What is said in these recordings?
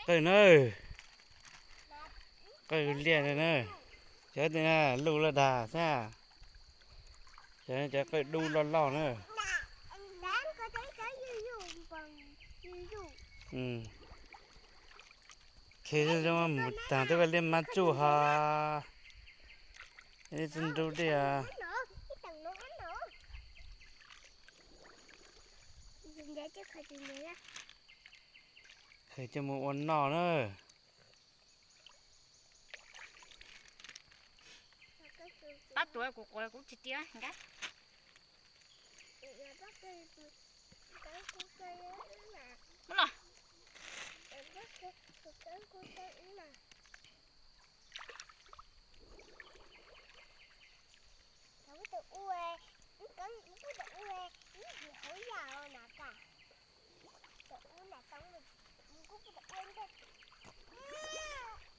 Qawj na, qawj liaj na, cov tej na luj laj dag xwb, cov qawj dub loj loj na. Khe mus taag twb koj liaj mab tsuj ho, ib txuj nrub dej. Khe coj mus ua noj na. Pab tuav kuv quav kuv tsis tiav nka. Muab los.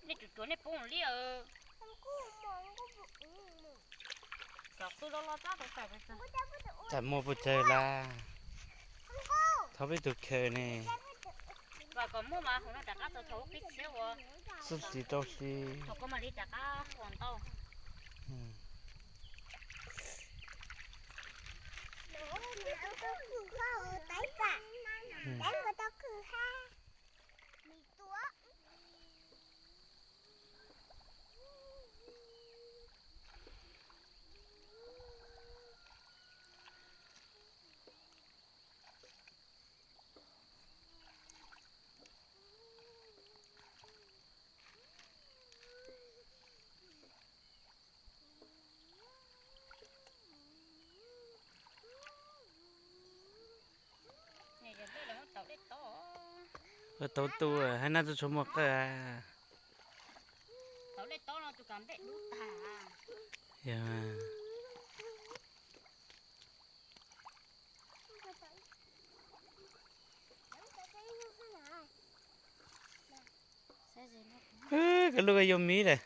Nej tsum tuav nej poob li. Txam muaj puas tsawg lawm. Thov peb tus khaws ne. Xub xis rau xis. Tau tu hab nab tub tsuas muaj qawj. Koj lub koj yuav miv lawm.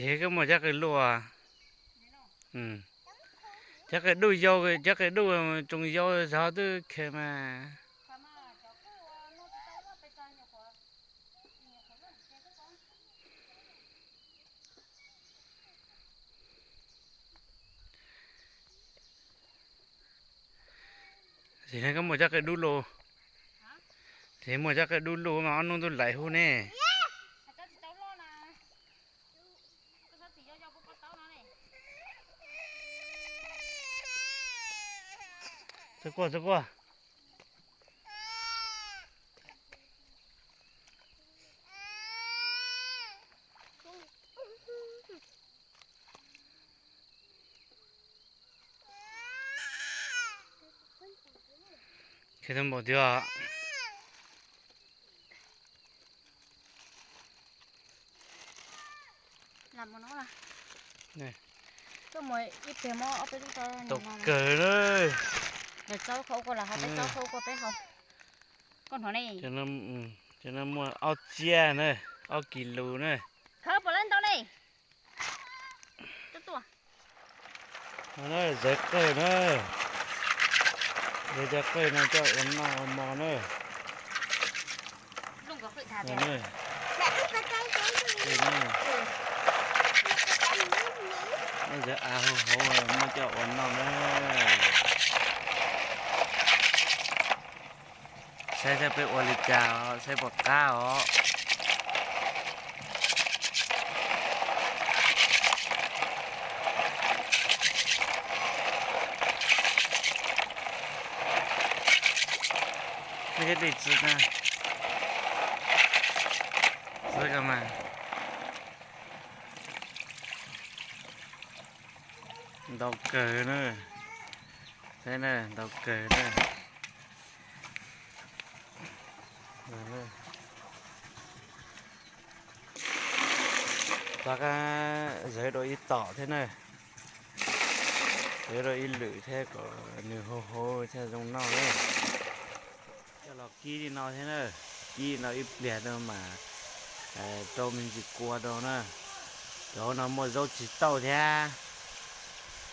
Es koj muaj cov qawj luaj. Cov qawj dub yau, cov qawj dub tsoos yau zog twb khaws mas. Sim neej koj muaj cov qawj dub luaj. Sim muaj cov qawj dub luaj mas ob nub ntuj laim hu ne. Txhob quaj, txhob quaj. Khe tau npaum twg os? Tau kawg na. Cov no muaj ob txiab na, ob kis lus na. Zawv qawj na, zawv cov qawj no coj ua noj ua mov na. Av hauv hauv muab coj ua noj na. Saib saib peb ua li cas os, saib puas qab os. Peb thiaj li txi na, txi ko mas. Ntau kawg na, saib na, ntau kawg na. Rov qab zawv rau ib tom thiab na, zawv rau ib lwm thiab kom nws hauv hauv thiaj zoo noj na. Coj los kib li no thiab na, kib li no ib pliag rau mas rau me ntsis kua rau na. Cov no muaj zaub tsis tauj thiab,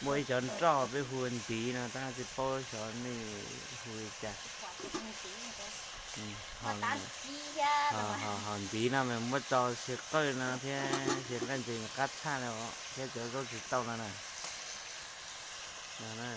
muaj ib cov nroj peb hu ntiv no tab tsis paub xyov nej hu li cas. Ho ntiv no mas muab tso xyaw qawj no thiab, xyaw nqaij ntses qab tshaj no thiab cov zaub tsis tauj no na. No na,